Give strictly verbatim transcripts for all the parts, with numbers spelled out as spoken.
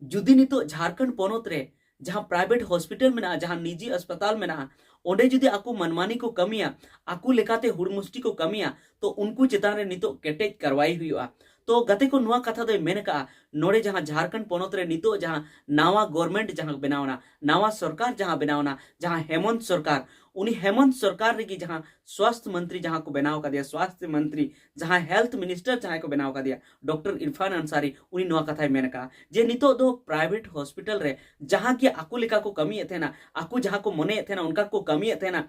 ᱡᱩᱫᱤ ᱱᱤᱛᱚᱜ ᱡᱷᱟᱲᱠᱷᱚᱸᱰ ᱯᱚᱱᱚᱛ ᱨᱮ ᱡᱟᱦᱟᱸ ᱯᱨᱟᱭᱵᱷᱮᱴ ᱦᱚᱥᱯᱤᱴᱟᱞ ᱢᱮᱱᱟᱜᱼᱟ, ᱡᱟᱦᱟᱸ ᱱᱤᱡᱤ ᱦᱟᱥᱯᱟᱛᱟᱞ ᱢᱮᱱᱟᱜᱼᱟ, ᱚᱸᱰᱮ ᱡᱩᱫᱤ ᱟᱠᱚ ᱢᱟᱱᱢᱟᱱᱤ ᱠᱚ ᱠᱟᱹᱢᱤᱭᱟ, ᱟᱠᱚ ᱞᱮᱠᱟᱛᱮ ᱦᱩᱲᱢᱩᱥᱴᱤ ᱠᱚ ᱠᱟᱹᱢᱤᱭᱟ, ᱛᱚ ᱩᱱᱠᱩ ᱪᱮᱛᱟᱱ ᱨᱮ ᱱᱤᱛᱚᱜ ᱠᱮᱴᱮᱡ ᱠᱟᱨᱣᱟᱭ ᱦᱩᱭᱩᱜᱼᱟ᱾ ᱛᱚ ᱜᱟᱛᱮ ᱠᱚ, ᱱᱚᱣᱟ ᱠᱟᱛᱷᱟ ᱫᱚᱭ ᱢᱮᱱ ᱟᱠᱟᱜᱼᱟ, ᱱᱚᱰᱮ ᱡᱟᱦᱟᱸ ᱡᱷᱟᱲᱠᱷᱚᱸᱰ ᱯᱚᱱᱚᱛ ᱨᱮ ᱱᱤᱛᱚᱜ ᱡᱟᱦᱟᱸ ᱱᱟᱣᱟ ᱜᱚᱨᱢᱮᱱᱴ ᱡᱟᱦᱟᱸ ᱵᱮᱱᱟᱣ ᱮᱱᱟ, ᱱᱟᱣᱟ ᱥᱚᱨᱠᱟᱨ ᱡᱟᱦᱟᱸ ᱵᱮᱱᱟᱣ ᱮᱱᱟ, ᱡᱟᱦᱟᱸ ᱦᱮᱢᱚᱱᱛ ᱥᱚᱨᱠᱟᱨ, ᱩᱱᱤ ᱦᱮᱢᱚᱱᱛ ᱥᱚᱨᱠᱟᱨ ᱨᱮᱜᱮ ᱡᱟᱦᱟᱸ ᱥᱣᱟᱥᱛᱷ ᱢᱚᱱᱛᱨᱤ ᱡᱟᱦᱟᱸ ᱠᱚ ᱵᱮᱱᱟᱣ ᱟᱠᱟᱫᱮᱭᱟ, ᱥᱣᱟᱥᱛᱷ ᱢᱚᱱᱛᱨᱤ ᱡᱟᱦᱟᱸ ᱦᱮᱞᱛᱷ ᱢᱤᱱᱤᱥᱴᱟᱨ ᱡᱟᱦᱟᱸᱭ ᱠᱚ ᱵᱮᱱᱟᱣ ᱟᱠᱟᱫᱮᱭᱟ, ᱰᱚᱠᱴᱚᱨ ᱤᱨᱯᱷᱟᱱ ᱟᱱᱥᱟᱨᱤ, ᱩᱱᱤ ᱱᱚᱣᱟ ᱠᱟᱛᱷᱟᱭ ᱢᱮᱱ ᱟᱠᱟᱫᱼᱟ ᱡᱮ ᱱᱤᱛᱚᱜ ᱫᱚ ᱯᱨᱟᱭᱵᱷᱮᱴ ᱦᱚᱥᱯᱤᱴᱟᱞ ᱨᱮ ᱡᱟᱦᱟᱸ ᱜᱮ ᱟᱠᱚ ᱞᱮᱠᱟ ᱠᱚ ᱠᱟᱹᱢᱤᱭᱮᱫ ᱛᱟᱦᱮᱱᱟ, ᱟᱠᱚ ᱡᱟᱦᱟᱸ ᱠᱚ ᱢᱚᱱᱮᱭᱮᱫ ᱛᱟᱦᱮᱱᱟ ᱚᱱᱠᱟ ᱠᱚ ᱠᱟᱹᱢᱤᱭᱮᱫ ᱛᱟᱦᱮᱱᱟ,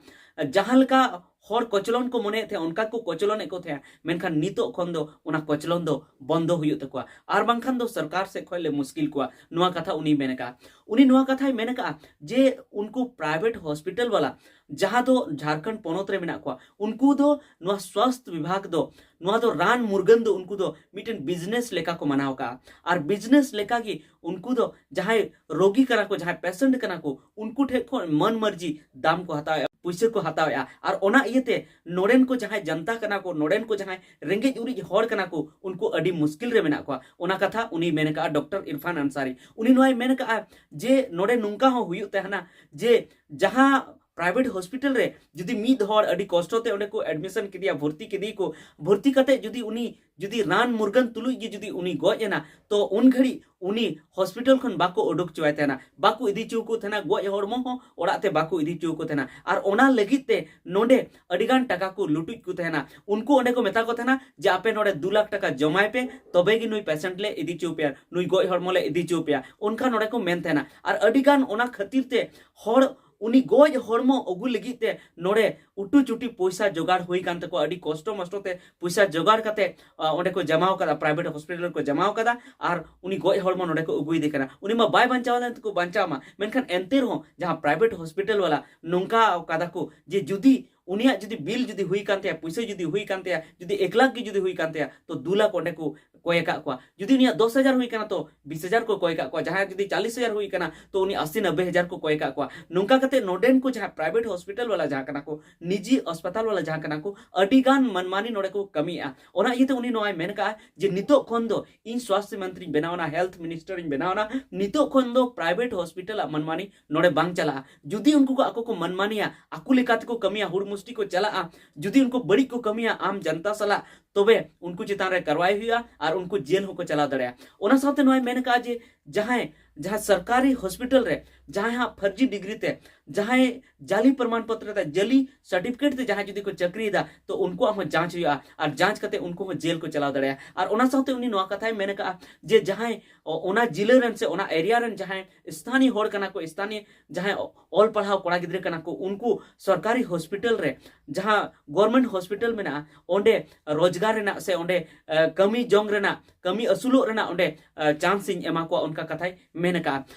ᱡᱟᱦᱟᱸ ᱞᱮᱠᱟ ᱦᱚᱲ ᱠᱚᱪᱞᱚᱱ ᱠᱚ ᱢᱚᱱᱮᱭᱮᱫ ᱛᱟᱦᱮᱸᱫ ᱚᱱᱠᱟ ᱠᱚ ᱠᱚᱪᱞᱚᱱᱮᱫ ᱠᱚ ᱛᱟᱦᱮᱸᱫ, ᱢᱮᱱᱠᱷᱟᱱ ᱱᱤᱛᱚᱜ ᱠᱷᱚᱱ ᱫᱚ ᱚᱱᱟ ᱠᱚᱪᱞᱚᱱ ᱫᱚ ᱵᱚᱱᱫᱚ ᱦᱩᱭᱩᱜ ᱛᱟᱠᱚᱣᱟ, ᱟᱨ ᱵᱟᱝᱠᱷᱟᱱ ᱫᱚ ᱥᱚᱨᱠᱟᱨ ᱥᱮᱫ ᱠᱷᱚᱱ ᱞᱮ ᱢᱩᱥᱠᱤᱞ ᱠᱚᱣᱟ, ᱱᱚᱣᱟ ᱠᱟᱛᱷᱟ ᱩᱱᱤᱭ ᱢᱮᱱ ᱟᱠᱟᱫᱼᱟ᱾ ᱩᱱᱤ ᱱᱚᱣᱟ ᱠᱟᱛᱷᱟᱭ ᱢᱮᱱ ᱟᱠᱟᱫᱼᱟ ᱡᱮ ᱩᱱᱠᱩ ᱯᱨᱟᱭᱵᱷᱮᱴ ᱦᱚᱥᱯᱤᱴᱟᱞ ᱵᱟᱞᱟ ᱡᱟᱦᱟᱸ ᱫᱚ ᱡᱷᱟᱲᱠᱷᱚᱸᱰ ᱯᱚᱱᱚᱛ ᱨᱮ ᱢᱮᱱᱟᱜ ᱠᱚᱣᱟ, ᱩᱱᱠᱩ ᱫᱚ ᱱᱚᱣᱟ ᱥᱣᱟᱥᱛᱷ ᱵᱤᱵᱷᱟᱜᱽ ᱫᱚ, ᱱᱚᱣᱟ ᱫᱚ ᱨᱟᱱ ᱢᱩᱨᱜᱟᱹᱱ ᱫᱚ ᱩᱱᱠᱩ ᱫᱚ ᱢᱤᱫᱴᱮᱱ ᱵᱤᱡᱽᱱᱮᱥ ᱞᱮᱠᱟ ᱠᱚ ᱢᱟᱱᱟᱣ ᱟᱠᱟᱫᱼᱟ, ᱟᱨ ᱵᱤᱡᱽᱱᱮᱥ ᱞᱮᱠᱟ ᱜᱮ ᱩᱱᱠᱩ ᱫᱚ ᱡᱟᱦᱟᱸᱭ ᱨᱳᱜᱤ ᱠᱟᱱᱟ ᱠᱚ, ᱡᱟᱦᱟᱸᱭ ᱯᱮᱥᱮᱱᱴ ᱠᱟᱱᱟ ᱠᱚ, ᱩᱱᱠᱩ ᱴᱷᱮᱱ ᱠᱷᱚᱱ ᱢᱟᱹᱱ ᱢᱟᱹᱨᱡᱤ ᱫᱟᱢ ᱠᱚ ᱦᱟᱛᱟᱣᱮᱫᱼᱟ, ᱯᱩᱭᱥᱟᱹ ᱠᱚ ᱦᱟᱛᱟᱣᱮᱫᱼᱟ᱾ ᱟᱨ ᱚᱱᱟ ᱤᱭᱟᱹᱛᱮ ᱱᱚᱰᱮᱱ ᱠᱚ ᱡᱟᱦᱟᱸᱭ ᱡᱟᱱᱛᱟ ᱠᱟᱱᱟ ᱠᱚ, ᱱᱚᱰᱮᱱ ᱠᱚ ᱡᱟᱦᱟᱸᱭ ᱨᱮᱸᱜᱮᱡ ᱩᱨᱤᱡ ᱦᱚᱲ ᱠᱟᱱᱟ ᱠᱚ, ᱩᱱᱠᱩ ᱟᱹᱰᱤ ᱢᱩᱥᱠᱤᱞ ᱨᱮ ᱢᱮᱱᱟᱜ ᱠᱚᱣᱟ᱾ ᱚᱱᱟ ᱠᱟᱛᱷᱟ ᱩᱱᱤᱭ ᱢᱮᱱ ᱟᱠᱟᱫᱼᱟ, ᱰᱚᱠᱴᱚᱨ ᱤᱨᱯᱷᱟᱱ ᱟᱱᱥᱟᱨᱤ᱾ ᱩᱱᱤ ᱱᱚᱣᱟᱭ ᱢᱮᱱ ᱟᱠᱟᱫᱼᱟ ᱡᱮ ᱱᱚᱰᱮ ᱱᱚᱝᱠᱟ ᱦᱚᱸ ᱦᱩᱭᱩᱜ ᱛᱟᱦᱮᱱᱟ ᱡᱮ ᱡᱟᱦᱟᱸ ᱯᱨᱟᱭᱵᱷᱮᱴ ᱦᱚᱥᱯᱤᱴᱟᱞ ᱨᱮ ᱡᱩᱫᱤ ᱢᱤᱫ ᱦᱚᱲ ᱟᱹᱰᱤ ᱠᱚᱥᱴᱚ ᱛᱮ ᱚᱸᱰᱮ ᱠᱚ ᱮᱰᱢᱤᱥᱚᱱ ᱠᱮᱫᱮᱭᱟ, ᱵᱷᱚᱨᱛᱤ ᱠᱮᱫᱮᱭᱟ ᱠᱚ, ᱵᱷᱚᱨᱛᱤ ᱠᱟᱛᱮ ᱡᱩᱫᱤ ᱩᱱᱤ ᱡᱩᱫᱤ ᱨᱟᱱ ᱢᱩᱨᱜᱟᱹᱱ ᱛᱩᱞᱩᱡ ᱜᱮ ᱡᱩᱫᱤ ᱩᱱᱤ ᱜᱚᱡ ᱮᱱᱟ, ᱛᱚ ᱩᱱ ᱜᱷᱟᱹᱲᱤᱡ ᱩᱱᱤ ᱦᱚᱥᱯᱤᱴᱟᱞ ᱠᱷᱚᱱ ᱵᱟᱠᱚ ᱩᱰᱩᱠ ᱦᱚᱪᱚᱣᱟᱭ ᱛᱟᱦᱮᱱᱟ, ᱵᱟᱠᱚ ᱤᱫᱤ ᱦᱚᱪᱚ ᱠᱚ ᱛᱟᱦᱮᱱᱟ, ᱜᱚᱡ ᱦᱚᱲᱢᱚ ᱦᱚᱸ ᱚᱲᱟᱜ ᱛᱮ ᱵᱟᱠᱚ ᱤᱫᱤ ᱦᱚᱪᱚ ᱠᱚ ᱛᱟᱦᱮᱱᱟ᱾ ᱟᱨ ᱚᱱᱟ ᱞᱟᱹᱜᱤᱫ ᱛᱮ ᱱᱚᱰᱮ ᱟᱹᱰᱤᱜᱟᱱ ᱴᱟᱠᱟ ᱠᱚ ᱞᱩᱴᱩᱡ ᱠᱚ ᱛᱟᱦᱮᱱᱟ᱾ ᱩᱱᱠᱩ ᱚᱸᱰᱮ ᱠᱚ ᱢᱮᱛᱟ ᱠᱚ ᱛᱟᱦᱮᱱᱟ ᱡᱮ ᱟᱯᱮ ᱱᱚᱰᱮ ᱫᱩ ᱞᱟᱠᱷ ᱴᱟᱠᱟ ᱡᱚᱢᱟᱭ ᱯᱮ, ᱛᱚᱵᱮ ᱜᱮ ᱱᱩᱭ ᱯᱮᱥᱮᱱᱴ ᱞᱮ ᱤᱫᱤ ᱦᱚᱪᱚ ᱯᱮᱭᱟ, ᱱᱩᱭ ᱜᱚᱡ ᱦᱚᱲᱢᱚ ᱞᱮ ᱤᱫᱤ ᱦᱚᱪᱚ ᱯᱮᱭᱟ, ᱚᱱᱠᱟ ᱱᱚᱰᱮ ᱠᱚ ᱢᱮᱱ ᱛᱟᱦᱮᱱᱟ᱾ ᱟᱨ ᱟᱹᱰᱤᱜᱟᱱ ᱚᱱᱟ ᱠᱷᱟᱹᱛᱤᱨ ᱛᱮ ᱦᱚᱲ ᱩᱱᱤ ᱜᱚᱡ ᱦᱚᱲᱢᱚ ᱟᱹᱜᱩ ᱞᱟᱹᱜᱤᱫ ᱛᱮ ᱱᱚᱰᱮ ᱩᱴᱩ ᱪᱩᱴᱤ ᱯᱚᱭᱥᱟ ᱡᱚᱜᱟᱲ ᱦᱩᱭ ᱠᱟᱱ ᱛᱟᱠᱚᱣᱟ, ᱟᱹᱰᱤ ᱠᱚᱥᱴᱚ ᱢᱚᱥᱴᱚ ᱛᱮ ᱯᱚᱭᱥᱟ ᱡᱚᱜᱟᱲ ᱠᱟᱛᱮ, ᱟ, ᱚᱸᱰᱮ ᱠᱚ ᱡᱟᱢᱟᱣ ᱠᱟᱫᱟ, ᱯᱨᱟᱭᱵᱷᱮᱴ ᱦᱚᱥᱯᱤᱴᱟᱞ ᱨᱮᱠᱚ ᱡᱟᱢᱟᱣ ᱠᱟᱫᱟ, ᱟᱨ ᱩᱱᱤ ᱜᱚᱡ ᱦᱚᱲᱢᱚ ᱱᱚᱰᱮ ᱠᱚ ᱟᱹᱜᱩᱭᱮᱫᱮ ᱠᱟᱱᱟ᱾ ᱩᱱᱤ ᱢᱟ ᱵᱟᱭ ᱵᱟᱧᱪᱟᱣ ᱞᱮᱱ ᱛᱮᱠᱚ ᱵᱟᱧᱪᱟᱣ ᱢᱟ, ᱢᱮᱱᱠᱷᱟᱱ ᱮᱱᱛᱮ ᱨᱮᱦᱚᱸ ᱡᱟᱦᱟᱸ ᱯᱨᱟᱭᱵᱷᱮᱴ ᱦᱚᱥᱯᱤᱴᱟᱞ ᱵᱟᱞᱟ ᱱᱚᱝᱠᱟ ᱠᱟᱫᱟ ᱠᱚ ᱡᱮ ᱡᱩᱫᱤ ᱩᱱᱤᱭᱟᱜ ᱡᱩᱫᱤ ᱵᱤᱞ ᱡᱩᱫᱤ ᱦᱩᱭ ᱠᱟᱱ ᱛᱟᱭᱟ, ᱯᱩᱭᱥᱟᱹ ᱡᱩᱫᱤ ᱦᱩᱭ ᱠᱟᱱ ᱛᱟᱭᱟ, ᱡᱩᱫᱤ ᱮᱠ ᱞᱟᱠᱷ ᱜᱮ ᱡᱩᱫᱤ ᱦᱩᱭ ᱠᱟᱱ ᱛᱟᱭᱟ, ᱛᱚ ᱫᱩ ᱞᱟᱠᱷ ᱚᱸᱰᱮ ᱠᱚ ᱠᱚᱭ ᱟᱠᱟᱫ ᱠᱚᱣᱟ᱾ ᱡᱩᱫᱤ ᱩᱱᱤᱭᱟᱜ ᱫᱚᱥ ᱦᱟᱡᱟᱨ ᱦᱩᱭ ᱠᱟᱱᱟ, ᱛᱚ ᱵᱤᱥ ᱦᱟᱡᱟᱨ ᱠᱚ ᱠᱚᱭ ᱟᱠᱟᱫ ᱠᱚᱣᱟ᱾ ᱡᱟᱦᱟᱸᱭ ᱡᱩᱫᱤ ᱪᱟᱞᱤᱥ ᱦᱟᱡᱟᱨ ᱦᱩᱭ ᱠᱟᱱᱟ, ᱛᱚ ᱩᱱᱤ ᱟᱥᱤ ᱱᱚᱵᱵᱳᱭ ᱦᱟᱡᱟᱨ ᱠᱚ ᱠᱚᱭ ᱟᱠᱟᱫ ᱠᱚᱣᱟ᱾ ᱱᱚᱝᱠᱟ ᱠᱟᱛᱮ ᱱᱚᱰᱮᱱ ᱠᱚ ᱡᱟᱦᱟᱸ private hospital ᱵᱟᱞᱟ ᱡᱟᱦᱟᱸ ᱠᱟᱱᱟ ᱠᱚ, ᱱᱤᱡᱤ ᱦᱟᱥᱯᱟᱛᱟᱞ ᱵᱟᱞᱟ ᱡᱟᱦᱟᱸ ᱠᱟᱱᱟ ᱠᱚ, ᱟᱹᱰᱤ ᱜᱟᱱ ᱢᱟᱹᱱᱢᱟᱹᱱᱤ ᱱᱚᱰᱮ ᱠᱚ ᱠᱟᱹᱢᱤᱭᱮᱫᱼᱟ᱾ ᱚᱱᱟ ᱤᱭᱟᱹᱛᱮ ᱩᱱᱤ ᱱᱚᱣᱟᱭ ᱢᱮᱱ ᱠᱟᱜᱼᱟ ᱡᱮ ᱱᱤᱛᱚᱜ ᱠᱷᱚᱱ ᱫᱚ ᱤᱧ ᱥᱣᱟᱥᱛᱷ ᱢᱚᱱᱛᱨᱤᱧ ᱵᱮᱱᱟᱣᱱᱟ, health ministerᱤᱧ ᱵᱮᱱᱟᱣᱱᱟ, ᱱᱤᱛᱚᱜ ᱠᱷᱚᱱ ᱫᱚ private hospital ᱟᱜ ᱢᱟᱹᱱᱢᱟᱹᱱᱤ ᱱᱚᱰᱮ ᱵᱟᱝ ᱪᱟᱞᱟᱜᱼᱟ᱾ ᱡᱩᱫᱤ ᱩᱱᱠᱩ ᱠᱚ ᱟᱠᱚ ᱠᱚ ᱢᱟᱹᱱᱢᱟᱹᱱᱤᱭᱟ, ᱟᱠᱚ ᱞᱮᱠᱟ ᱛᱮᱠᱚ ᱠᱟᱹᱢᱤᱭᱟ, ᱦᱩᱲ ᱢᱩᱥᱴᱤ ᱠᱚ ᱪᱟᱞᱟᱜᱼᱟ, ᱡᱩᱫᱤ ᱩᱱᱠᱩ ᱵᱟᱹᱲᱤᱡ ᱠᱚ ᱠᱟᱹᱢᱤᱭᱟ ᱟᱢ ᱡᱟᱱᱛᱟ ᱥᱟᱞᱟᱜ, ᱛᱚᱵᱮ ᱩᱱᱠᱩ ᱪᱮᱛᱟᱱ ᱨᱮ ᱠᱟᱨᱣᱟᱭ ᱦᱩᱭᱩᱜᱼᱟ ᱟᱨ ᱩᱱᱠᱩ ᱡᱮᱞ ᱦᱚᱸᱠᱚ ᱪᱟᱞᱟᱣ ᱫᱟᱲᱮᱭᱟᱜᱼᱟ᱾ ᱚᱱᱟ ᱥᱟᱶᱛᱮ ᱱᱚᱣᱟᱭ ᱢᱮᱱ ᱠᱟᱜᱼᱟ ᱡᱮ ᱡᱟᱦᱟᱸᱭ, ᱡᱟᱦᱟᱸ ᱥᱚᱨᱠᱟᱨᱤ ᱦᱚᱥᱯᱤᱴᱟᱞ ᱨᱮ ᱡᱟᱦᱟᱸᱭ ᱦᱟᱸᱜ ᱯᱷᱟᱨᱡᱤ ᱰᱤᱜᱽᱨᱤ ᱛᱮ, ᱡᱟᱦᱟᱸᱭ ᱡᱟᱞᱤ ᱯᱨᱚᱢᱟᱱ ᱯᱚᱛᱨᱚ ᱛᱮ, ᱡᱟᱞᱤ ᱥᱟᱨᱴᱤᱯᱷᱤᱠᱮᱴ ᱛᱮ ᱡᱟᱦᱟᱸᱭ ᱡᱩᱫᱤ ᱠᱚ ᱪᱟᱹᱠᱨᱤᱭᱮᱫᱟ, ᱛᱚ ᱩᱱᱠᱩᱣᱟᱜ ᱦᱚᱸ ᱡᱟᱸᱪ ᱦᱩᱭᱩᱜᱼᱟ ᱟᱨ ᱡᱟᱸᱪ ᱠᱟᱛᱮ ᱩᱱᱠᱩ ᱦᱚᱸ ᱡᱮᱞ ᱠᱚ ᱪᱟᱞᱟᱣ ᱫᱟᱲᱮᱭᱟᱜᱼᱟ᱾ ᱟᱨ ᱚᱱᱟ ᱥᱟᱶᱛᱮ ᱩᱱᱤ ᱱᱚᱣᱟ ᱠᱟᱛᱷᱟᱭ ᱢᱮᱱ ᱠᱟᱜᱼᱟ ᱡᱮ ᱡᱟᱦᱟᱸᱭ ᱚ-, ᱚᱱᱟ ᱡᱤᱞᱟᱹ ᱨᱮᱱ ᱥᱮ ᱚᱱᱟ ᱮᱨᱤᱭᱟ ᱨᱮᱱ ᱡᱟᱦᱟᱸᱭ ᱥᱛᱷᱟᱱᱤᱭ ᱦᱚᱲ ᱠᱟᱱᱟ ᱠᱚ, ᱥᱛᱷᱟᱱᱤᱭ ᱡᱟᱦᱟᱸᱭ ᱚ-, ᱚᱞ ᱯᱟᱲᱦᱟᱣ ᱠᱚᱲᱟ ᱜᱤᱫᱽᱨᱟᱹ ᱠᱟᱱᱟ ᱠᱚ, ᱩᱱᱠᱩ ᱥᱚᱨᱠᱟᱨᱤ ᱦᱚᱥᱯᱤᱴᱟᱞ ᱨᱮ, ᱡᱟᱦᱟᱸ ᱜᱚᱨᱢᱮᱱᱴ ᱦᱚᱥᱯᱤᱴᱟᱞ ᱢᱮᱱᱟᱜᱼᱟ, ᱚᱸᱰᱮ ᱨᱳᱡᱽᱜᱟᱨ ᱨᱮᱱᱟᱜ ᱥᱮ ᱚᱸᱰᱮ, ᱮ, ᱠᱟᱹᱢᱤ ᱡᱚᱝ ᱨᱮᱱᱟᱜ, ᱠᱟᱹᱢᱤ ᱟᱹᱥᱩᱞᱚᱜ ᱨᱮᱱᱟᱜ ᱚᱸᱰᱮ, ᱮ, ᱪᱟᱱᱥ ᱤᱧ ᱮᱢᱟ ᱠᱚᱣᱟ, ᱚᱱᱠᱟ ᱠᱟᱛᱷᱟᱭ ᱢᱮᱱ ᱟᱠᱟᱜᱼᱟ᱾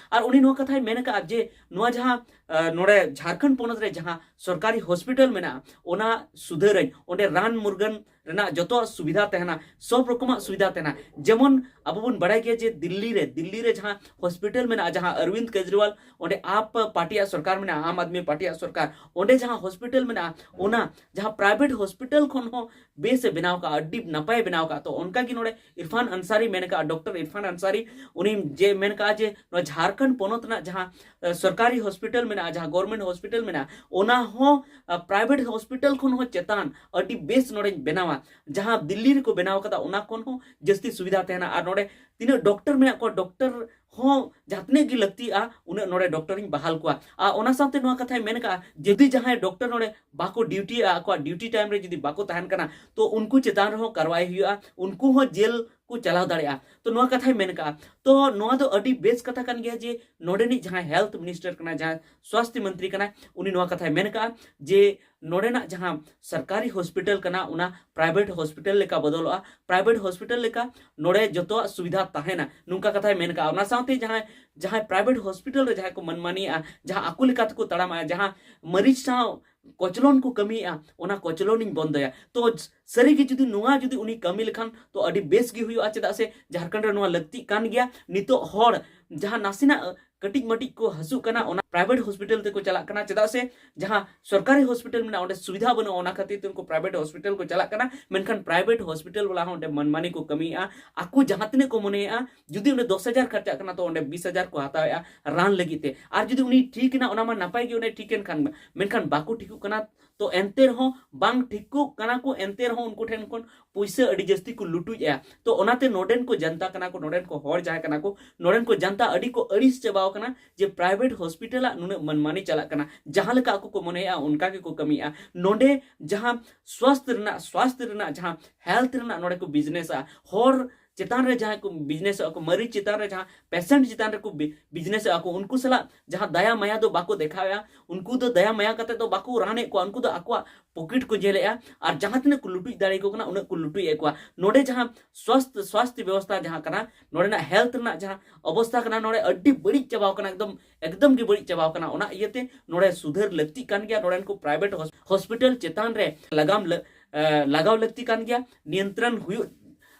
ᱟᱨ ᱩᱱᱤ ᱱᱚᱣᱟ ᱠᱟᱛᱷᱟᱭ ᱢᱮᱱ ᱟᱠᱟᱜᱼᱟ ᱡᱮ ᱱᱚᱣᱟ ᱡᱟᱦᱟᱸ, ᱮ, ᱱᱚᱰᱮ ᱡᱷᱟᱲᱠᱷᱚᱸᱰ ᱯᱚᱱᱚᱛ ᱨᱮ ᱡᱟᱦᱟᱸ ᱥᱚᱨᱠᱟᱨᱤ ᱦᱚᱥᱯᱤᱴᱟᱞ ᱢᱮᱱᱟᱜᱼᱟ, ᱚᱱᱟ ᱥᱩᱫᱷᱟᱹᱨᱟᱹᱧ, ᱚᱸᱰᱮ ᱨᱟᱱ ᱢᱩᱨᱜᱟᱹᱱ ᱨᱮᱱᱟᱜ ᱡᱚᱛᱚᱣᱟᱜ ᱥᱩᱵᱤᱫᱷᱟ ᱛᱟᱦᱮᱱᱟ, ᱥᱚᱵ ᱨᱚᱠᱚᱢᱟᱜ ᱥᱩᱵᱤᱫᱷᱟ ᱛᱟᱦᱮᱱᱟ᱾ ᱡᱮᱢᱚᱱ ᱟᱵᱚ ᱵᱚᱱ ᱵᱟᱲᱟᱭ ᱜᱮᱭᱟ ᱡᱮ ᱫᱤᱞᱞᱤ ᱨᱮ, ᱫᱤᱞᱞᱤ ᱨᱮ ᱡᱟᱦᱟᱸ ᱦᱚᱥᱯᱤᱴᱟᱞ ᱢᱮᱱᱟᱜᱼᱟ, ᱡᱟᱦᱟᱸ ᱚᱨᱵᱤᱱᱫ ᱠᱮᱡᱨᱤᱣᱟᱞ, ᱚᱸᱰᱮ ᱟᱯ ᱯᱟᱨᱴᱤᱭᱟᱜ ᱥᱚᱨᱠᱟᱨ ᱢᱮᱱᱟᱜᱼᱟ, ᱟᱢ ᱟᱫᱢᱤ ᱯᱟᱨᱴᱤᱭᱟᱜ ᱥᱚᱨᱠᱟᱨ, ᱚᱸᱰᱮ ᱡᱟᱦᱟᱸ ᱦᱚᱥᱯᱤᱴᱟᱞ ᱢᱮᱱᱟᱜᱼᱟ, ᱚᱱᱟ ᱡᱟᱦᱟᱸ ᱯᱨᱟᱭᱵᱷᱮᱴ ᱦᱚᱥᱯᱤᱴᱟᱞ ᱠᱷᱚᱱ ᱦᱚᱸ ᱵᱮᱥ ᱮ ᱵᱮᱱᱟᱣ ᱠᱟᱜᱼᱟ, ᱟᱹᱰᱤ ᱱᱟᱯᱟᱭ ᱮ ᱵᱮᱱᱟᱣ ᱠᱟᱜᱼᱟ᱾ ᱛᱚ ᱚᱱᱠᱟ ᱜᱮ ᱱᱚᱰᱮ ᱤᱨᱯᱷᱟᱱ ᱟᱱᱥᱟᱨᱤ ᱢᱮᱱ ᱠᱟᱜᱼᱟ, ᱰᱚᱠᱴᱚᱨ ᱤᱨᱯᱷᱟᱱ ᱟᱱᱥᱟᱨᱤ, ᱩᱱᱤ ᱡᱮ ᱢᱮᱱ ᱠᱟᱜᱼᱟ ᱡᱮ ᱱᱚᱣᱟ ᱡᱷᱟᱲᱠᱷᱚᱸᱰ ᱯᱚᱱᱚᱛ ᱨᱮᱱᱟᱜ ᱡᱟᱦᱟᱸ, ᱮ, ᱥᱚᱨᱠᱟᱨᱤ ᱦᱚᱥᱯᱤᱴᱟᱞ ᱢᱮᱱᱟᱜᱼᱟ, ᱡᱟᱦᱟᱸ ᱜᱚᱨᱢᱮᱱᱴ ᱦᱚᱥᱯᱤᱴᱟᱞ ᱢᱮᱱᱟᱜᱼᱟ, ᱚᱱᱟ ᱦᱚᱸ, ᱮ, ᱯᱨᱟᱭᱵᱷᱮᱴ ᱦᱚᱥᱯᱤᱴᱟᱞ ᱠᱷᱚᱱ ᱦᱚᱸ ᱪᱮᱛᱟᱱ ᱟᱹᱰᱤ ᱵᱮᱥ ᱱᱚᱰᱮᱧ ᱵᱮᱱᱟᱣᱟ᱾ ᱡᱟᱦᱟᱸ ᱫᱤᱞᱞᱤ ᱨᱮᱠᱚ ᱵᱮᱱᱟᱣ ᱠᱟᱫᱟ, ᱚᱱᱟ ᱠᱷᱚᱱ ᱦᱚᱸ ᱡᱟᱹᱥᱛᱤ ᱥᱩᱵᱤᱫᱷᱟ ᱛᱟᱦᱮᱱᱟ᱾ ᱟᱨ ᱱᱚᱰᱮ ᱛᱤᱱᱟᱹᱜ ᱰᱚᱠᱴᱚᱨ ᱢᱮᱱᱟᱜ ᱠᱚᱣᱟ, ᱰᱚᱠᱴᱚᱨ ᱦᱚᱸ ᱡᱟᱦᱟᱸ ᱛᱤᱱᱟᱹᱜ ᱜᱮ ᱞᱟᱹᱠᱛᱤᱜᱼᱟ, ᱩᱱᱟᱹᱜ ᱱᱚᱰᱮ ᱰᱚᱠᱴᱚᱨᱤᱧ ᱵᱟᱦᱟᱞ ᱠᱚᱣᱟ᱾ ᱟᱨ ᱚᱱᱟ ᱥᱟᱶᱛᱮ ᱱᱚᱣᱟ ᱠᱟᱛᱷᱟᱭ ᱢᱮᱱ ᱠᱟᱜᱼᱟ, ᱡᱩᱫᱤ ᱡᱟᱦᱟᱸᱭ ᱰᱚᱠᱴᱚᱨ ᱱᱚᱰᱮ ᱵᱟᱠᱚ ᱰᱤᱭᱩᱴᱤᱭᱮᱫᱼᱟ, ᱟᱠᱚᱣᱟᱜ ᱰᱤᱭᱩᱴᱤ ᱴᱟᱭᱤᱢ ᱨᱮ ᱡᱩᱫᱤ ᱵᱟᱠᱚ ᱛᱟᱦᱮᱱ ᱠᱟᱱᱟ, ᱛᱚ ᱩᱱᱠᱩ ᱪᱮᱛᱟᱱ ᱨᱮᱦᱚᱸ ᱠᱟᱨᱣᱟᱭ ᱦᱩᱭᱩᱜᱼᱟ, ᱩᱱᱠᱩ ᱦᱚᱸ ᱡᱮᱞ ᱠᱚ ᱪᱟᱞᱟᱣ ᱫᱟᱲᱮᱭᱟᱜᱼᱟ᱾ ᱛᱚ ᱱᱚᱣᱟ ᱠᱟᱛᱷᱟᱭ ᱢᱮᱱ ᱠᱟᱜᱼᱟ᱾ ᱛᱚ ᱱᱚᱣᱟ ᱫᱚ ᱟᱹᱰᱤ ᱵᱮᱥ ᱠᱟᱛᱷᱟ ᱠᱟᱱ ᱜᱮᱭᱟ ᱡᱮ ᱱᱚᱰᱮᱱᱤᱡ ᱡᱟᱦᱟᱸᱭ ᱦᱮᱞᱛᱷ ᱢᱤᱱᱤᱥᱴᱟᱨ ᱠᱟᱱᱟᱭ, ᱡᱟᱦᱟᱸᱭ ᱥᱣᱟᱥᱛᱷ ᱢᱚᱱᱛᱨᱤ ᱠᱟᱱᱟᱭ, ᱩᱱᱤ ᱱᱚᱣᱟ ᱠᱟᱛᱷᱟᱭ ᱢᱮᱱ ᱠᱟᱜᱼᱟ ᱡᱮ ᱱᱚᱰᱮᱱᱟᱜ ᱡᱟᱦᱟᱸ ᱥᱚᱨᱠᱟᱨᱤ ᱦᱚᱥᱯᱤᱴᱟᱞ ᱠᱟᱱᱟ, ᱚᱱᱟ ᱯᱨᱟᱭᱵᱷᱮᱴ ᱦᱚᱥᱯᱤᱴᱟᱞ ᱞᱮᱠᱟ ᱵᱚᱫᱚᱞᱚᱜᱼᱟ, ᱯᱨᱟᱭᱵᱷᱮᱴ ᱦᱚᱥᱯᱤᱴᱟᱞ ᱞᱮᱠᱟ ᱱᱚᱰᱮ ᱡᱚᱛᱚᱣᱟᱜ ᱥᱩᱵᱤᱫᱷᱟ ᱛᱟᱦᱮᱱᱟ, ᱱᱚᱝᱠᱟ ᱠᱟᱛᱷᱟᱭ ᱢᱮᱱ ᱠᱟᱜᱼᱟ᱾ ᱚᱱᱟ ᱥᱟᱶᱛᱮ ᱡᱟᱦᱟᱸᱭ, ᱡᱟᱦᱟᱸᱭ ᱯᱨᱟᱭᱵᱷᱮᱴ ᱦᱚᱥᱯᱤᱴᱟᱞ ᱨᱮ ᱡᱟᱦᱟᱸᱭ ᱠᱚ ᱢᱟᱹᱱᱢᱟᱹᱱᱤᱭᱟᱜᱼᱟ, ᱡᱟᱦᱟᱸ ᱟᱠᱚ ᱞᱮᱠᱟ ᱛᱮᱠᱚ ᱛᱟᱲᱟᱢᱟ, ᱡᱟᱦᱟᱸ ᱢᱟᱹᱨᱤᱪ ᱥᱟᱶ ᱠᱚᱪᱞᱚᱱ ᱠᱚ ᱠᱟᱹᱢᱤᱭᱮᱫᱼᱟ, ᱚᱱᱟ ᱠᱚᱪᱞᱚᱱᱤᱧ ᱵᱚᱱᱫᱚᱭᱟ᱾ ᱛᱚ ᱥᱟᱹᱨᱤᱜᱮ ᱡᱩᱫᱤ ᱱᱚᱣᱟ ᱡᱩᱫᱤ ᱩᱱᱤ ᱠᱟᱹᱢᱤ ᱞᱮᱠᱷᱟᱱ ᱛᱚ ᱟᱹᱰᱤ ᱵᱮᱥ ᱜᱮ ᱦᱩᱭᱩᱜᱼᱟ᱾ ᱪᱮᱫᱟᱜ ᱥᱮ ᱡᱷᱟᱲᱠᱷᱚᱸᱰ ᱨᱮ ᱱᱚᱣᱟ ᱞᱟᱹᱠᱛᱤᱜ ᱠᱟᱱ ᱜᱮᱭᱟ᱾ ᱱᱤᱛᱚᱜ ᱦᱚᱲ ᱡᱟᱦᱟᱸ ᱱᱟᱥᱮᱱᱟᱜ ᱠᱟᱹᱴᱤᱡ ᱢᱟᱹᱴᱤᱡ ᱠᱚ ᱦᱟᱹᱥᱩᱜ ᱠᱟᱱᱟ, ᱚᱱᱟ ᱯᱨᱟᱭᱵᱷᱮᱴ ᱦᱚᱥᱯᱤᱴᱟᱞ ᱛᱮᱠᱚ ᱪᱟᱞᱟᱜ ᱠᱟᱱᱟ᱾ ᱪᱮᱫᱟᱜ ᱥᱮ ᱡᱟᱦᱟᱸ ᱥᱚᱨᱠᱟᱨᱤ ᱦᱚᱥᱯᱤᱴᱟᱞ ᱢᱮᱱᱟᱜᱼᱟ, ᱚᱸᱰᱮ ᱥᱩᱵᱤᱫᱷᱟ ᱵᱟᱹᱱᱩᱜᱼᱟ, ᱚᱱᱟ ᱠᱷᱟᱹᱛᱤᱨ ᱛᱮ ᱩᱱᱠᱩ ᱯᱨᱟᱭᱵᱷᱮᱴ ᱦᱚᱥᱯᱤᱴᱟᱞ ᱠᱚ ᱪᱟᱞᱟᱜ ᱠᱟᱱᱟ᱾ ᱢᱮᱱᱠᱷᱟᱱ ᱯᱨᱟᱭᱵᱷᱮᱴ ᱦᱚᱥᱯᱤᱴᱟᱞ ᱵᱟᱞᱟ ᱦᱚᱸ ᱚᱸᱰᱮ ᱢᱟᱱᱢᱟᱱᱤ ᱠᱚ ᱠᱟᱹᱢᱤᱭᱮᱫᱼᱟ᱾ ᱟᱠᱚ ᱡᱟᱦᱟᱸ ᱛᱤᱱᱟᱹᱜ ᱠᱚ ᱢᱚᱱᱮᱭᱮᱫᱼᱟ, ᱡᱩᱫᱤ ᱚᱸᱰᱮ ᱫᱚᱥ ᱦᱟᱡᱟᱨ ᱠᱷᱚᱨᱪᱟᱜ ᱠᱟᱱᱟ, ᱛᱚ ᱚᱸᱰᱮ ᱵᱤᱥ ᱦᱟᱡᱟᱨ ᱠᱚ ᱦᱟᱛᱟᱣᱮᱫᱼᱟ ᱨᱟᱱ ᱞᱟᱹᱜᱤᱫ ᱛᱮ᱾ ᱟᱨ ᱡᱩᱫᱤ ᱩᱱᱤ ᱴᱷᱤᱠ ᱮᱱᱟ, ᱚᱱᱟ ᱢᱟ ᱱᱟᱯᱟᱭ ᱜᱮ, ᱚᱸᱰᱮ ᱴᱷᱤᱠ ᱮᱱ ᱠᱷᱟᱱ ᱢᱟ᱾ ᱢᱮᱱᱠᱷᱟᱱ ᱵᱟᱠᱚ ᱴᱷᱤᱠᱚᱜ ᱠᱟᱱᱟ, ᱛᱚ ᱮᱱᱛᱮ ᱨᱮᱦᱚᱸ ᱵᱟᱝ ᱴᱷᱤᱠᱚᱜ ᱠᱟᱱᱟ ᱠᱚ, ᱮᱱᱛᱮ ᱨᱮᱦᱚᱸ ᱩᱱᱠᱩ ᱴᱷᱮᱱ ᱠᱷᱚᱱ ᱯᱩᱭᱥᱟᱹ ᱟᱹᱰᱤ ᱡᱟᱹᱥᱛᱤ ᱠᱚ ᱞᱩᱴᱩᱡᱮᱜᱼᱟ᱾ ᱛᱚ ᱚᱱᱟᱛᱮ ᱱᱚᱰᱮᱱ ᱠᱚ ᱡᱟᱱᱛᱟ ᱠᱟᱱᱟ ᱠᱚ, ᱱᱚᱰᱮᱱ ᱠᱚ ᱦᱚᱲ ᱡᱟᱦᱟᱸᱭ ᱠᱟᱱᱟ ᱠᱚ, ᱱᱚᱰᱮᱱ ᱠᱚ ᱡᱟᱱᱛᱟ ᱟᱹᱰᱤ ᱠᱚ ᱟᱹᱲᱤᱥ ᱪᱟᱵᱟᱣ ᱠᱟᱱᱟ ᱡᱮ ᱯᱨᱟᱭᱵᱷᱮᱴ ᱦᱚᱥᱯᱤᱴᱟᱞᱟᱜ ᱱᱩᱱᱟᱹᱜ ᱢᱟᱱᱢᱟᱱᱤ ᱪᱟᱞᱟᱜ ᱠᱟᱱᱟ᱾ ᱡᱟᱦᱟᱸ ᱞᱮᱠᱟ ᱟᱠᱚ ᱠᱚ ᱢᱚᱱᱮᱭᱮᱜᱼᱟ, ᱚᱱᱠᱟ ᱜᱮᱠᱚ ᱠᱟᱹᱢᱤᱭᱮᱜᱼᱟ᱾ ᱱᱚᱰᱮ ᱡᱟᱦᱟᱸ ᱥᱣᱟᱥᱛᱷ ᱨᱮᱱᱟᱜ, ᱥᱣᱟᱥᱛᱷ ᱨᱮᱱᱟᱜ ᱡᱟᱦᱟᱸ ᱦᱮᱞᱛᱷ ᱨᱮᱱᱟᱜ ᱱᱚᱰᱮ ᱠᱚ ᱵᱤᱡᱽᱱᱮᱥᱟ, ᱦᱚᱲ ᱪᱮᱛᱟᱱ ᱨᱮ ᱡᱟᱦᱟᱸᱭ ᱠᱚ ᱵᱤᱡᱽᱱᱮᱥᱚᱜᱼᱟ ᱠᱚ, ᱢᱟᱹᱨᱤᱪ ᱪᱮᱛᱟᱱ ᱨᱮ ᱡᱟᱦᱟᱸ ᱯᱮᱥᱮᱱᱴ ᱪᱮᱛᱟᱱ ᱨᱮᱠᱚ ᱵᱤ-, ᱵᱤᱡᱽᱱᱮᱥᱚᱜᱼᱟ ᱠᱚ, ᱩᱱᱠᱩ ᱥᱟᱞᱟᱜ ᱡᱟᱦᱟᱸ ᱫᱟᱭᱟ ᱢᱟᱭᱟ ᱫᱚ ᱵᱟᱠᱚ ᱫᱮᱠᱷᱟᱣᱮᱜᱼᱟ᱾ ᱩᱱᱠᱩ ᱫᱚ ᱫᱟᱭᱟ ᱢᱟᱭᱟ ᱠᱟᱛᱮ ᱫᱚ ᱵᱟᱠᱚ ᱨᱟᱱᱮᱫ ᱠᱚᱣᱟ, ᱩᱱᱠᱩ ᱫᱚ ᱟᱠᱚᱣᱟᱜ ᱯᱚᱠᱮᱴ ᱠᱚ ᱧᱮᱞᱮᱜᱼᱟ᱾ ᱟᱨ ᱡᱟᱦᱟᱸ ᱛᱤᱱᱟᱹᱜ ᱠᱚ ᱞᱩᱴᱩᱡ ᱫᱟᱲᱮᱭᱟᱠᱚ ᱠᱟᱱᱟ, ᱩᱱᱟᱹᱜ ᱠᱚ ᱞᱩᱴᱩᱡ ᱮᱫ ᱠᱚᱣᱟ᱾ ᱱᱚᱰᱮ ᱡᱟᱦᱟᱸ ᱥᱣᱟᱥᱛᱷ, ᱥᱣᱟᱥᱛᱷ ᱵᱮᱵᱚᱥᱛᱷᱟ ᱡᱟᱦᱟᱸ ᱠᱟᱱᱟ, ᱱᱚᱰᱮᱱᱟᱜ ᱦᱮᱞᱛᱷ ᱨᱮᱱᱟᱜ ᱡᱟᱦᱟᱸ ᱚᱵᱚᱥᱛᱷᱟ ᱠᱟᱱᱟ, ᱱᱚᱰᱮ ᱟᱹᱰᱤ ᱵᱟᱹᱲᱤᱡ ᱪᱟᱵᱟᱣ ᱠᱟᱱᱟ, ᱮᱠᱫᱚᱢ, ᱮᱠᱫᱚᱢ ᱜᱮ ᱵᱟᱹᱲᱤᱡ ᱪᱟᱵᱟᱣ ᱠᱟᱱᱟ᱾ ᱚᱱᱟ ᱤᱭᱟᱹᱛᱮ ᱱᱚᱰᱮ ᱥᱩᱫᱷᱟᱹᱨ ᱞᱟᱹᱠᱛᱤᱜ ᱠᱟᱱ ᱜᱮᱭᱟ᱾ ᱱᱚᱰᱮᱱ ᱠᱚ ᱯᱨᱟᱭᱵᱷᱮᱴ ᱦᱚᱥ-, ᱦᱚᱥᱯᱤᱴᱟᱞ ᱪᱮᱛᱟᱱ ᱨᱮ ᱞᱟᱜᱟᱢ ᱞᱟᱹ-, ᱮ, ᱞᱟᱜᱟᱣ ᱞᱟᱹᱠᱛᱤ ᱠᱟᱱ ᱜᱮᱭᱟ, ᱱᱤᱭᱚᱱᱛᱨᱚᱱ ᱦᱩᱭᱩᱜ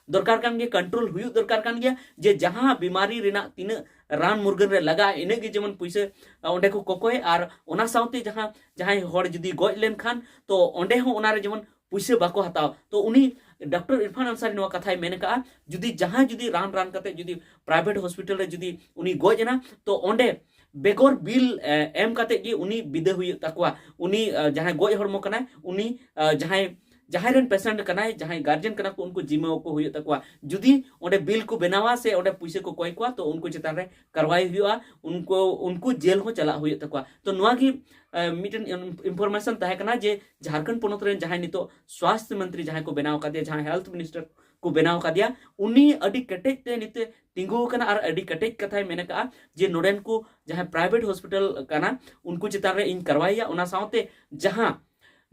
ᱫᱚᱨᱠᱟᱨ ᱠᱟᱱ ᱜᱮᱭᱟ, ᱠᱚᱱᱴᱨᱳᱞ ᱦᱩᱭᱩᱜ ᱫᱚᱨᱠᱟᱨ ᱠᱟᱱ ᱜᱮᱭᱟ, ᱡᱮ ᱡᱟᱦᱟᱸ ᱵᱤᱢᱟᱨᱤ ᱨᱮᱱᱟᱜ ᱛᱤᱱᱟᱹᱜ ᱨᱟᱱ ᱢᱩᱨᱜᱟᱹᱱ ᱨᱮ ᱞᱟᱜᱟᱜᱼᱟ, ᱤᱱᱟᱹᱜ ᱜᱮ ᱡᱮᱢᱚᱱ ᱯᱩᱭᱥᱟᱹ, ᱟ, ᱚᱸᱰᱮ ᱠᱚ ᱠᱚᱠᱚᱭ, ᱟᱨ ᱚᱱᱟ ᱥᱟᱶᱛᱮ ᱡᱟᱦᱟᱸ, ᱡᱟᱦᱟᱸᱭ ᱦᱚᱲ ᱡᱩᱫᱤ ᱜᱚᱡ ᱞᱮᱱᱠᱷᱟᱱ, ᱛᱚ ᱚᱸᱰᱮ ᱦᱚᱸ ᱚᱱᱟ ᱨᱮ ᱡᱮᱢᱚᱱ ᱯᱩᱭᱥᱟᱹ ᱵᱟᱠᱚ ᱦᱟᱛᱟᱣ᱾ ᱛᱚ ᱩᱱᱤ ᱰᱚᱠᱴᱚᱨ ᱤᱨᱯᱷᱟᱱ ᱟᱱᱥᱟᱨᱤ ᱱᱚᱣᱟ ᱠᱟᱛᱷᱟᱭ ᱢᱮᱱ ᱟᱠᱟᱫᱼᱟ, ᱡᱩᱫᱤ ᱡᱟᱦᱟᱸᱭ ᱡᱩᱫᱤ ᱨᱟᱱ, ᱨᱟᱱ ᱠᱟᱛᱮ ᱡᱩᱫᱤ ᱯᱨᱟᱭᱵᱷᱮᱴ ᱦᱚᱥᱯᱤᱴᱟᱞ ᱨᱮ ᱡᱩᱫᱤ ᱩᱱᱤ ᱜᱚᱡ ᱮᱱᱟ, ᱛᱚ ᱚᱸᱰᱮ ᱵᱮᱜᱚᱨ ᱵᱤᱞ, ᱮ, ᱮᱢ ᱠᱟᱛᱮ ᱜᱮ ᱩᱱᱤ ᱵᱤᱫᱟᱹ ᱦᱩᱭᱩᱜ ᱛᱟᱠᱚᱣᱟ᱾ ᱩᱱᱤ, ᱮ, ᱡᱟᱦᱟᱸᱭ ᱜᱚᱡ ᱦᱚᱲᱢᱚ ᱠᱟᱱᱟᱭ, ᱩᱱᱤ, ᱮ, ᱡᱟᱦᱟᱸᱭ, ᱡᱟᱦᱟᱸᱭ ᱨᱮᱱ ᱯᱮᱥᱮᱱᱴ ᱠᱟᱱᱟᱭ, ᱡᱟᱦᱟᱸᱭ ᱜᱟᱨᱡᱮᱱ ᱠᱟᱱᱟ ᱠᱚ, ᱩᱱᱠᱩ ᱡᱤᱢᱟᱹ ᱠᱚ ᱦᱩᱭᱩᱜ ᱛᱟᱠᱚᱣᱟ᱾ ᱡᱩᱫᱤ ᱚᱸᱰᱮ ᱵᱤᱞ ᱠᱚ ᱵᱮᱱᱟᱣᱟ ᱥᱮ ᱚᱸᱰᱮ ᱯᱩᱭᱥᱟᱹ ᱠᱚ ᱠᱚᱭ ᱠᱚᱣᱟ, ᱛᱚ ᱩᱱᱠᱩ ᱪᱮᱛᱟᱱ ᱨᱮ ᱠᱟᱨᱣᱟᱭ ᱦᱩᱭᱩᱜᱼᱟ, ᱩᱱᱠᱩ, ᱩᱱᱠᱩ ᱡᱮᱞ ᱦᱚᱸ ᱪᱟᱞᱟᱜ ᱦᱩᱭᱩᱜ ᱛᱟᱠᱚᱣᱟ᱾ ᱛᱚ ᱱᱚᱣᱟ ᱜᱮ, ᱮ, ᱢᱤᱫᱴᱮᱱ ᱤᱱ-, ᱤᱱᱯᱷᱚᱨᱢᱮᱥᱚᱱ ᱛᱟᱦᱮᱸ ᱠᱟᱱᱟ ᱡᱮ ᱡᱷᱟᱲᱠᱷᱚᱸᱰ ᱯᱚᱱᱚᱛ ᱨᱮᱱ ᱡᱟᱦᱟᱸᱭ ᱱᱤᱛᱚᱜ ᱥᱣᱟᱥᱛᱷ ᱢᱚᱱᱛᱨᱤ ᱡᱟᱦᱟᱸᱭ ᱠᱚ ᱵᱮᱱᱟᱣ ᱟᱠᱟᱫᱮᱭᱟ, ᱡᱟᱦᱟᱸᱭ ᱦᱮᱞᱛᱷ ᱢᱤᱱᱤᱥᱴᱟᱨ ᱠᱚ ᱵᱮᱱᱟᱣ ᱟᱠᱟᱫᱮᱭᱟ, ᱩᱱᱤ ᱟᱹᱰᱤ ᱠᱮᱴᱮᱡ ᱛᱮ ᱱᱤᱛᱮ ᱛᱤᱸᱜᱩ ᱟᱠᱟᱱᱟ ᱟᱨ ᱟᱹᱰᱤ ᱠᱮᱴᱮᱡ ᱠᱟᱛᱷᱟᱭ ᱢᱮᱱ ᱟᱠᱟᱫᱼᱟ ᱡᱮ ᱱᱚᱰᱮᱱ ᱠᱚ ᱡᱟᱦᱟᱸᱭ ᱯᱨᱟᱭᱵᱷᱮᱴ ᱦᱚᱥᱯᱤᱴᱟᱞ ᱠᱟᱱᱟ, ᱩᱱᱠᱩ ᱪᱮᱛᱟᱱ ᱨᱮ ᱤᱧ ᱠᱟᱨᱣᱟᱭᱟ᱾ ᱚᱱᱟ ᱥᱟᱶᱛᱮ ᱡᱟᱦᱟᱸ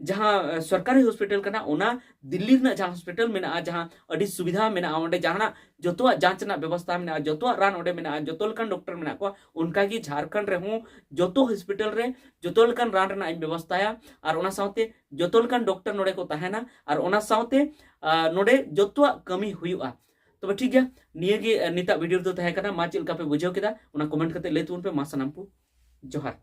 ᱡᱟᱦᱟᱸ ᱥᱚᱨᱠᱟᱨᱤ ᱦᱚᱥᱯᱤᱴᱟᱞ ᱠᱟᱱᱟ, ᱚᱱᱟ ᱫᱤᱞᱞᱤ ᱨᱮᱱᱟᱜ ᱡᱟᱦᱟᱸ ᱦᱚᱥᱯᱤᱴᱟᱞ ᱢᱮᱱᱟᱜᱼᱟ, ᱡᱟᱦᱟᱸ ᱟᱹᱰᱤ ᱥᱩᱵᱤᱫᱷᱟ ᱢᱮᱱᱟᱜᱼᱟ, ᱚᱸᱰᱮ ᱡᱟᱦᱟᱱᱟᱜ ᱡᱚᱛᱚᱣᱟᱜ ᱡᱟᱸᱪ ᱨᱮᱱᱟᱜ ᱵᱮᱵᱚᱥᱛᱷᱟ ᱢᱮᱱᱟᱜᱼᱟ, ᱡᱚᱛᱚᱣᱟᱜ ᱨᱟᱱ ᱚᱸᱰᱮ ᱢᱮᱱᱟᱜᱼᱟ, ᱡᱚᱛᱚ ᱞᱮᱠᱟᱱ ᱰᱚᱠᱴᱚᱨ ᱢᱮᱱᱟᱜ ᱠᱚᱣᱟ, ᱚᱱᱠᱟᱜᱮ ᱡᱷᱟᱲᱠᱷᱚᱸᱰ ᱨᱮᱦᱚᱸ ᱡᱚᱛᱚ ᱦᱚᱥᱯᱤᱴᱟᱞ ᱨᱮ ᱡᱚᱛᱚ ᱞᱮᱠᱟᱱ ᱨᱟᱱ ᱨᱮᱱᱟᱜ ᱤᱧ ᱵᱮᱵᱚᱥᱛᱷᱟᱭᱟ᱾ ᱟᱨ ᱚᱱᱟ ᱥᱟᱶᱛᱮ ᱡᱚᱛᱚ ᱞᱮᱠᱟᱱ ᱰᱚᱠᱴᱚᱨ ᱱᱚᱰᱮ ᱠᱚ ᱛᱟᱦᱮᱱᱟ, ᱟᱨ ᱚᱱᱟ ᱥᱟᱶᱛᱮ ᱱᱚᱰᱮ ᱡᱚᱛᱚᱣᱟᱜ ᱠᱟᱹᱢᱤ ᱦᱩᱭᱩᱜᱼᱟ᱾ ᱛᱚᱵᱮ ᱴᱷᱤᱠ ᱜᱮᱭᱟ, ᱱᱤᱭᱟᱹ ᱜᱮ ᱱᱤᱛᱟᱜ ᱵᱷᱤᱰᱤᱭᱳ ᱨᱮᱫᱚ ᱛᱟᱦᱮᱸ ᱠᱟᱱᱟ᱾ ᱢᱟ ᱪᱮᱫ ᱞᱮᱠᱟ ᱯᱮ ᱵᱩᱡᱷᱟᱹᱣ ᱠᱮᱫᱟ, ᱚᱱᱟ ᱠᱚᱢᱮᱱᱴ ᱠᱟᱛᱮ ᱞᱟᱹᱭ ᱛᱟᱵᱚᱱ ᱯᱮ᱾ ᱢᱟ ᱥᱟᱱᱟᱢ ᱠᱚ ᱡᱚᱦᱟᱨ᱾